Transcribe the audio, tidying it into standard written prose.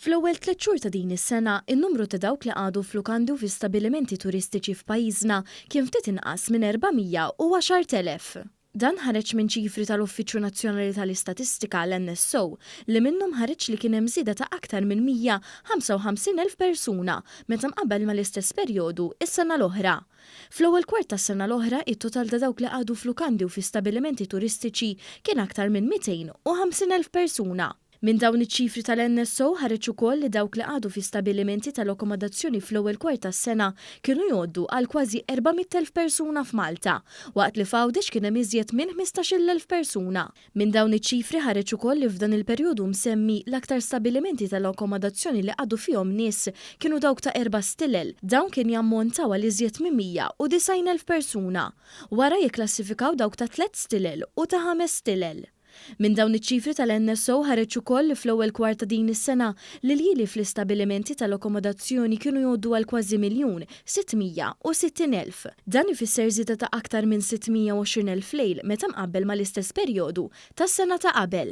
Fl-ewwel tlett xhur ta' din is-sena, in-numru ta' dawk li qagħdu f'lukandi u fi stabilimenti turistiċi f'pajjiżna kien ftit inqas minn 410,000. Dan ħareġ minn ċifri tal-Uffiċċju Nazzjonali tal-Istatistika, l-NSO, li minnhom ħareġ li kien hemm żieda ta' aktar minn 155,000 persuna meta mqabbel mal-istess perjodu s-sena l-oħra. Fl-ewwel kwart tas-sena l-oħra, it-total ta' dawk li qagħdu f'lukandi u fi stabilimenti turistiċi kien aktar minn 250,000 persuna. Minn dawn iċ-ċifri tal-NSO ħareġ ukoll li dawk li qagħdu fi stabilimenti tal-akkomodazzjoni fl-ewwel kwart tas-sena kienu jgħoddu għal kważi 400,000 persuna f'Malta, waqt li f'Għawdex kien hemm iżjed minn 15,000 persuna. Minn dawn iċ-ċifri ħareġ ukoll li f'dan il-perjodu msemmi, l-aktar stabilimenti tal-akkomodazzjoni li qagħdu fihom nies kienu dawk ta' erba' stilel. Dawn kien jammontaw għal iżjed minn 190,000 persuna. Wara jikklassifikaw dawk ta' tlett stilel u ta' ħames stilel. Minn dawn iċ-ċifri tal-NSO ħareġ ukoll li fl-ewwel kwart ta' din is-sena, l-iljieli fl-istabilimenti tal-akkomodazzjoni kienu jgħoddu għal kważi 1,660,000. Dan ifisser żieda ta' aktar minn 620,000 lejl meta mqabbel mal-istess perjodu tas-sena ta' qabel.